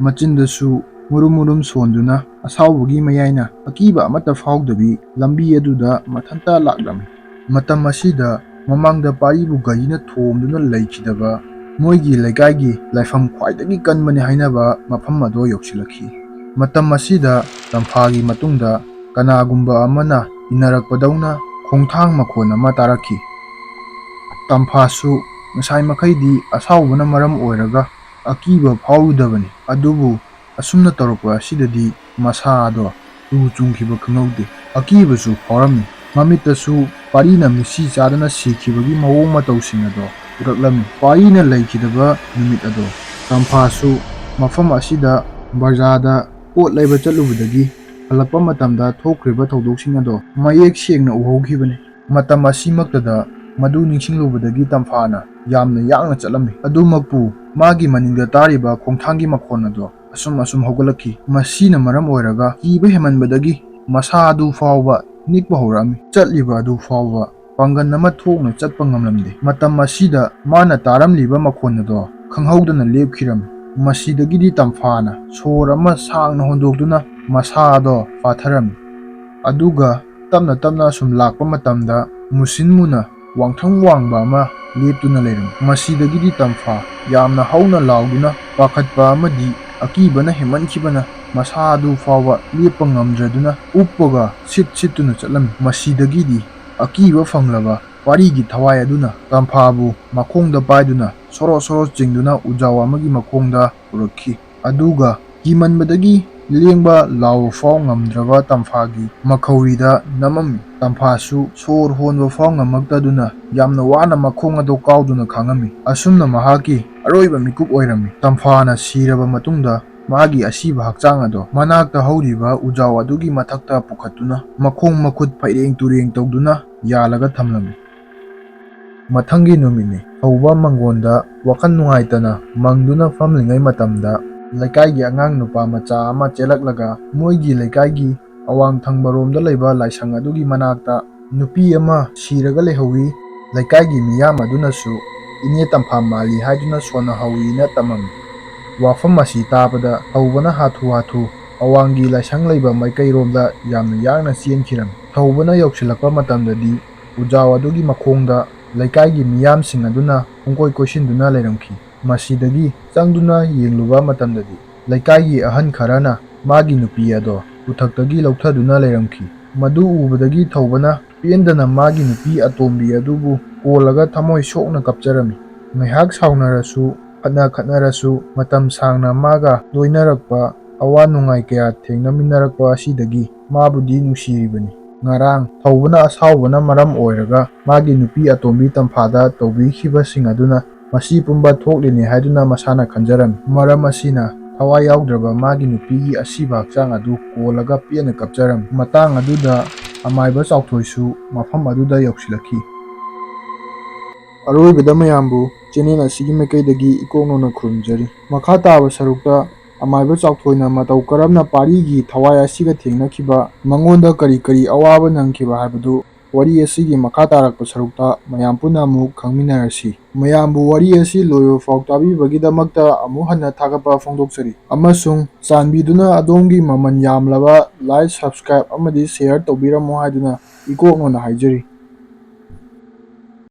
ꯃꯆꯤꯟꯗꯁꯨ ꯃꯨꯔꯨꯝ ꯃꯨꯔꯨꯝ ꯁꯣꯟꯗꯨꯅ ꯑꯁꯥꯎꯕꯒꯤ ꯃꯌꯥꯏꯅ ꯑꯀꯤꯕ ꯑꯃꯠꯇ ꯐꯥꯎꯗꯕꯤ ꯂꯝꯕꯤ ꯑꯗꯨꯗ ꯃꯊꯟꯇ ꯂꯥꯛꯂꯝꯃꯤ꯫ ꯃꯇꯝ ꯑꯁꯤꯗ ꯃꯃꯥꯡꯗ ꯄꯥꯔꯤꯕꯨ ꯒꯥꯔꯤꯅ ꯊꯣꯝꯗꯨꯅ ꯂꯩꯈꯤꯗꯕ ꯃꯣꯏꯒꯤ ꯂꯩꯀꯥꯏꯒꯤ ꯂꯥꯏꯐꯝ ꯈ꯭ꯋꯥꯏꯗꯒꯤ ꯀꯟꯕꯅꯤ ꯍꯥꯏꯅꯕ ꯃꯐꯝ ꯑꯗꯣ ꯌꯧꯁꯤꯜꯂꯛꯈꯤ꯫ ꯃꯇꯝ ꯑꯁꯤꯗ ꯇꯝꯐꯥꯒꯤ ꯃꯇꯨꯡꯗ ꯀꯅꯥꯒꯨꯝꯕ ꯑꯃꯅ ꯏꯟꯅꯔꯛꯄꯗꯧꯅ ꯈꯣꯡꯊꯥꯡ ꯃꯈꯣꯟ ꯑꯃ ꯇꯥꯔꯛꯈꯤ꯫ ꯇꯝꯐꯥꯁꯨ ꯉꯁꯥꯏ ꯃꯈꯩꯗꯤ ꯑꯁꯥꯎꯕꯅ ꯃꯔꯝ ꯑꯣꯏꯔꯒ ꯑꯀꯤꯕ ꯐꯥꯎꯔꯨꯗꯕꯅꯤ, ꯑꯗꯨꯕꯨ ꯑꯁꯨꯝꯅ ꯇꯧꯔꯛꯄ ꯑꯁꯤꯗꯗꯤ ꯃꯁꯥꯗꯣ ꯇꯨ ꯆꯨꯡꯈꯤꯕ ꯈꯪꯍꯧꯗꯦ꯫ ꯑꯀꯤꯕꯁꯨ ꯐꯥꯎꯔꯝꯃꯤ꯫ ꯃꯃꯤꯠꯇꯁꯨ ꯄꯥꯔꯤꯅ ꯃꯤꯠꯁꯤ ꯆꯥꯗꯅ ꯁꯤꯈꯤꯕꯒꯤ ꯃꯑꯣꯡ ꯃꯇꯧꯁꯤꯡ ꯑꯗꯣ ꯎꯔꯛꯂꯝꯃꯤ꯫ ꯄꯥꯔꯤꯅ ꯂꯩꯈꯤꯗꯕ ꯅꯨꯃꯤꯠ ꯑꯗꯣ ꯇꯝꯐꯥꯁꯨ ꯃꯐꯝ ꯑꯁꯤꯗ ꯕꯖꯥꯔꯗ ꯄꯣꯠ ꯂꯩꯕ ꯆꯠꯂꯨꯕꯗꯒꯤ ꯍꯜꯂꯛꯄ ꯃꯇꯝꯗ ꯊꯣꯛꯈ꯭ꯔꯤꯕ ꯊꯧꯗꯣꯛꯁꯤꯡ ꯑꯗꯣ ꯃꯌꯦꯛ ꯁꯦꯡꯅ ꯎꯍꯧꯈꯤꯕꯅꯤ꯫ ꯃꯇꯝ ꯑꯁꯤꯃꯛꯇꯗ ꯃꯗꯨ ꯅꯤꯡꯁꯤꯡꯂꯨꯕꯗꯒꯤ ꯇꯝꯐꯥꯅ ꯌꯥꯝꯅ ꯌꯥꯡꯅ ꯆꯠꯂꯝꯃꯤ꯫ ꯑꯗꯨꯃꯛꯄꯨ ꯃꯥꯒꯤ ꯃꯅꯤꯡꯗ ꯇꯥꯔꯤꯕ ꯈꯣꯡꯊꯥꯡꯒꯤ ꯃꯈꯣꯟ ꯑꯗꯣ ꯑꯁꯨꯝ ꯑꯁꯨꯝ ꯍꯧꯒꯠꯂꯛꯈꯤ꯫ ꯃꯁꯤꯅ ꯃꯔꯝ ꯑꯣꯏꯔꯒ ꯀꯤꯕ ꯍꯦꯟꯃꯟꯕꯗꯒꯤ ꯃꯁꯥ ꯑꯗꯨ ꯐꯥꯎꯕ ꯅꯤꯛꯄ ꯍꯧꯔꯛꯑꯝꯃꯤ꯫ ꯆꯠꯂꯤꯕ ꯑꯗꯨ ꯐꯥꯎꯕ ꯄꯥꯡꯒꯜ ꯑꯃ ꯊꯣꯛꯅ ꯆꯠꯄ ꯉꯝꯂꯝꯗꯦ꯫ ꯃꯇꯝ ꯑꯁꯤꯗ ꯃꯥꯅ ꯇꯥꯔꯝꯂꯤꯕ ꯃꯈꯣꯟ ꯑꯗꯣ ꯈꯪꯍꯧꯗꯅ ꯂꯦꯞꯈꯤꯔꯝꯃꯤ꯫ ꯃꯁꯤꯗꯒꯤꯗꯤ ꯇꯝꯐꯥꯅ ꯁꯣꯔ ꯑꯃ ꯁꯥꯡꯅ ꯍꯣꯟꯗꯣꯛꯇꯨꯅ ꯃꯁꯥ ꯑꯗꯣ ꯄꯥꯊꯔꯝꯃꯤ꯫ ꯑꯗꯨꯒ ꯇꯞꯅ ꯇꯞꯅ ꯁꯨꯝ ꯂꯥꯛꯄ ꯃꯇꯝꯗ ꯃꯨꯁꯤꯟ ꯃꯨꯅ ꯋꯥꯡꯊ꯭ꯔꯪ ꯋꯥꯡꯕ ꯑꯃ ꯂꯦꯞꯇꯨꯅ ꯂꯩꯔꯝꯃꯤ꯫ ꯃꯁꯤꯗꯒꯤꯗꯤ ꯇꯝꯐꯥ ꯌꯥꯝꯅ ꯍꯧꯅ ꯂꯥꯎꯗꯨꯅ ꯄꯥꯈꯠꯄ ꯑꯃꯗꯤ ꯑꯀꯤꯕꯅ ꯍꯦꯟꯃꯟꯈꯤꯕꯅ ꯃꯁꯥ ꯑꯗꯨ ꯐꯥꯎꯕ ꯂꯦꯞꯄ ꯉꯝꯗ꯭ꯔꯗꯨꯅ ꯎꯞꯄꯒ ꯁꯤꯠ ꯁꯤꯠꯇꯨꯅ ꯆꯠꯂꯝꯃꯤ꯫ ꯃꯁꯤꯗꯒꯤꯗꯤ ꯑꯀꯤꯕ ꯐꯪꯂꯕ ꯄꯥꯔꯤꯒꯤ ꯊꯋꯥꯏ ꯑꯗꯨꯅ ꯇꯝꯐꯥꯕꯨ ꯃꯈꯣꯡꯗ ꯄꯥꯏꯗꯨꯅ ꯁꯣꯔꯣ ꯁꯣꯔꯣ ꯆꯤꯡꯗꯨꯅ ꯎꯖꯥꯎ ꯑꯃꯒꯤ ꯃꯈꯣꯡꯗ ꯄꯨꯔꯛꯈꯤ꯫ ꯑꯗꯨꯒ ꯀꯤꯃꯟꯕꯗꯒꯤ ꯂꯦꯡꯕ ꯂꯥꯎꯕ ꯐꯥꯎ ꯉꯝꯗ꯭ꯔꯕ ꯇꯝꯐꯥꯒꯤ ꯃꯈꯧꯔꯤꯗ ꯅꯝꯃꯝꯃꯤ꯫ ꯇꯝꯐꯥꯁꯨ ꯁꯣꯔ ꯍꯣꯟꯕ ꯐꯥꯎ ꯉꯝꯃꯛꯇꯗꯨꯅ ꯌꯥꯝꯅ ꯋꯥꯅ ꯃꯈꯣꯡ ꯑꯗꯨ ꯀꯥꯎꯗꯨꯅ ꯈꯥꯡꯉꯝꯃꯤ꯫ ꯑꯁꯨꯝꯅ ꯃꯍꯥꯛꯀꯤ ꯑꯔꯣꯏꯕ ꯃꯤꯀꯨꯞ ꯑꯣꯏꯔꯝꯃꯤ꯫ ꯇꯝꯐꯥꯅ ꯁꯤꯔꯕ ꯃꯇꯨꯡꯗ ꯃꯥꯒꯤ ꯑꯁꯤꯕ ꯍꯛꯆꯥꯡ ꯑꯗꯣ ꯃꯅꯥꯛꯇ ꯍꯧꯔꯤꯕ ꯎꯖꯥꯎ ꯑꯗꯨꯒꯤ ꯃꯊꯛꯇ ꯄꯨꯈꯠꯇꯨꯅ ꯃꯈꯣꯡ ꯃꯈꯨꯠ ꯐꯩꯔꯦꯡ ꯇꯨꯔꯦꯡ ꯇꯧꯗꯨꯅ ꯌꯥꯜꯂꯒ ꯊꯝꯂꯝꯃꯤ꯫ ꯃꯊꯪꯒꯤ ꯅꯨꯃꯤꯠꯅꯤ꯫ ꯊꯧꯕ ꯃꯪꯒꯣꯟꯗ ꯋꯥꯈꯜ ꯅꯨꯡꯉꯥꯏꯇꯅ ꯃꯪꯗꯨꯅ ꯐꯝꯂꯤꯉꯩ ꯃꯇꯝꯗ ꯂꯩꯀꯥꯏꯒꯤ ꯑꯉꯥꯡ ꯅꯨꯄꯥ ꯃꯆꯥ ꯑꯃ ꯆꯦꯜꯂꯛꯂꯒ ꯃꯣꯏꯒꯤ ꯂꯩꯀꯥꯏꯒꯤ ꯑꯋꯥꯡ ꯊꯪꯕꯔꯣꯝꯗ ꯂꯩꯕ ꯂꯥꯏꯁꯪ ꯑꯗꯨꯒꯤ ꯃꯅꯥꯛꯇ ꯅꯨꯄꯤ ꯑꯃ ꯁꯤꯔꯒ ꯂꯩꯍꯧꯋꯤ꯫ ꯂꯩꯀꯥꯏꯒꯤ ꯃꯤꯌꯥꯝ ꯑꯗꯨꯅꯁꯨ ꯏꯅꯦ ꯇꯝꯐꯥ ꯃꯥꯜꯂꯤ ꯍꯥꯏꯗꯨꯅ ꯁꯣꯟꯅꯍꯧꯋꯤꯅ ꯇꯝꯃꯝꯃꯤ꯫ ꯋꯥꯐꯝ ꯑꯁꯤ ꯇꯥꯕꯗ ꯊꯧꯕꯅ ꯍꯥꯊꯨ ꯍꯥꯊꯨ ꯑꯋꯥꯡꯒꯤ ꯂꯥꯏꯁꯪ ꯂꯩꯕ ꯃꯥꯏꯀꯩꯔꯣꯝꯗ ꯌꯥꯝꯅ ꯌꯥꯡꯅ ꯆꯦꯟꯈꯤꯔꯝꯃꯤ꯫ ꯊꯧꯕꯅ ꯌꯧꯁꯤꯜꯂꯛꯄ ꯃꯇꯝꯗꯗꯤ ꯎꯖꯥꯎ ꯑꯗꯨꯒꯤ ꯃꯈꯣꯡꯗ ꯂꯩꯀꯥꯏꯒꯤ ꯃꯤꯌꯥꯝꯁꯤꯡ ꯑꯗꯨꯅ ꯄꯨꯡꯀꯣꯏ ꯀꯣꯏꯁꯤꯟꯗꯨꯅ ꯂꯩꯔꯝꯈꯤ꯫ ꯃꯁꯤꯗꯒꯤ ꯆꯪꯗꯨꯅ ꯌꯦꯡꯂꯨꯕ ꯃꯇꯝꯗꯗꯤ ꯂꯩꯀꯥꯏꯒꯤ ꯑꯍꯟ ꯈꯔꯅ ꯃꯥꯒꯤ ꯅꯨꯄꯤ ꯑꯗꯣ ꯎꯊꯛꯇꯒꯤ ꯂꯧꯊꯗꯨꯅ ꯂꯩꯔꯝꯈꯤ꯫ ꯃꯗꯨ ꯎꯕꯗꯒꯤ ꯊꯧꯕꯅ ꯄꯦꯟꯗꯅ ꯃꯥꯒꯤ ꯅꯨꯄꯤ ꯑꯇꯣꯝꯕꯤ ꯑꯗꯨꯕꯨ ꯀꯣꯜꯂꯒ ꯊꯃꯣꯏ ꯁꯣꯛꯅ ꯀꯞꯆꯔꯝꯃꯤ꯫ ꯉꯥꯏꯍꯥꯛ ꯁꯥꯎꯅꯔꯁꯨ, ꯈꯠꯅ ꯈꯠꯅꯔꯁꯨ, ꯃꯇꯝ ꯁꯥꯡꯅ ꯃꯥꯒ ꯂꯣꯏꯅꯔꯛꯄ, ꯑꯋꯥ ꯅꯨꯡꯉꯥꯏ ꯀꯌꯥ ꯊꯦꯡꯅꯃꯤꯟꯅꯔꯛꯄ ꯑꯁꯤꯗꯒꯤ ꯃꯥꯕꯨꯗꯤ ꯅꯨꯡꯁꯤꯔꯤꯕꯅꯤ꯫ ꯉꯔꯥꯡ ꯊꯧꯕꯅ ꯑꯁꯥꯎꯕꯅ ꯃꯔꯝ ꯑꯣꯏꯔꯒ ꯃꯥꯒꯤ ꯅꯨꯄꯤ ꯑꯇꯣꯝꯕꯤ ꯇꯝꯐꯥꯗ ꯇꯧꯕꯤꯈꯤꯕꯁꯤꯡ ꯑꯗꯨꯅ ꯃꯁꯤ ꯄꯨꯝꯕ ꯊꯣꯛꯂꯤꯅꯤ ꯍꯥꯏꯗꯨꯅ ꯃꯁꯥꯅ ꯈꯟꯖꯔꯝꯃꯤ꯫ ꯃꯔꯝ ꯑꯁꯤꯅ ꯊꯋꯥꯏ ꯌꯥꯎꯗ꯭ꯔꯕ ꯃꯥꯒꯤ ꯅꯨꯄꯤꯒꯤ ꯑꯁꯤꯕ ꯍꯛꯆꯥꯡ ꯑꯗꯨ ꯀꯣꯜꯂꯒ ꯄꯦꯟꯅ ꯀꯞꯆꯔꯝꯃꯤ꯫ ꯃꯇꯥꯡ ꯑꯗꯨꯗ ꯑꯃꯥꯏꯕ ꯆꯥꯎꯊꯣꯏꯁꯨ ꯃꯐꯝ ꯑꯗꯨꯗ ꯌꯧꯁꯤꯜꯂꯛꯈꯤ꯫ ꯑꯔꯣꯏꯕꯗ ꯃꯌꯥꯝꯕꯨ ꯆꯦꯅꯦꯜ ꯑꯁꯤꯒꯤ ꯃꯥꯏꯀꯩꯗꯒꯤ ꯏꯀꯣꯛꯅꯣꯅ ꯈꯨꯔꯨꯝꯖꯔꯤ꯫ ꯃꯈꯥ ꯇꯥꯕ ꯁꯔꯨꯛꯇ ꯑꯃꯥꯏꯕ ꯆꯥꯎꯊꯣꯏꯅ ꯃꯇꯧ ꯀꯔꯝꯅ ꯄꯥꯔꯤꯒꯤ ꯊꯋꯥꯏ ꯑꯁꯤꯒ ꯊꯦꯡꯅꯈꯤꯕ, ꯃꯉꯣꯟꯗ ꯀꯔꯤ ꯀꯔꯤ ꯑꯋꯥꯕ ꯅꯪꯈꯤꯕ ꯍꯥꯏꯕꯗꯨ ꯋꯥꯔꯤ ꯑꯁꯤꯒꯤ ꯃꯈꯥ ꯇꯥꯔꯛꯄ ꯁꯔꯨꯛꯇ ꯃꯌꯥꯝ ꯄꯨꯟꯅ ꯑꯃꯨꯛ ꯈꯪꯃꯤꯟꯅꯔꯁꯤ꯫ ꯃꯌꯥꯝꯕꯨ ꯋꯥꯔꯤ ꯑꯁꯤ ꯂꯣꯏꯕ ꯐꯥꯎ ꯇꯥꯕꯤꯕꯒꯤꯗꯃꯛꯇ ꯑꯃꯨꯛ ꯍꯟꯅ ꯊꯥꯒꯠꯄ ꯐꯣꯡꯗꯣꯛꯆꯔꯤ, ꯑꯃꯁꯨꯡ ꯆꯥꯟꯕꯤꯗꯨꯅ ꯑꯗꯣꯝꯒꯤ ꯃꯃꯜ ꯌꯥꯝꯂꯕ like, subscribe ꯑꯃꯗꯤ share ꯇꯧꯕꯤꯔꯝꯃꯨ ꯍꯥꯏꯗꯨꯅ ꯏꯀꯣꯛꯅꯣꯅ ꯍꯥꯏꯖꯔꯤ꯫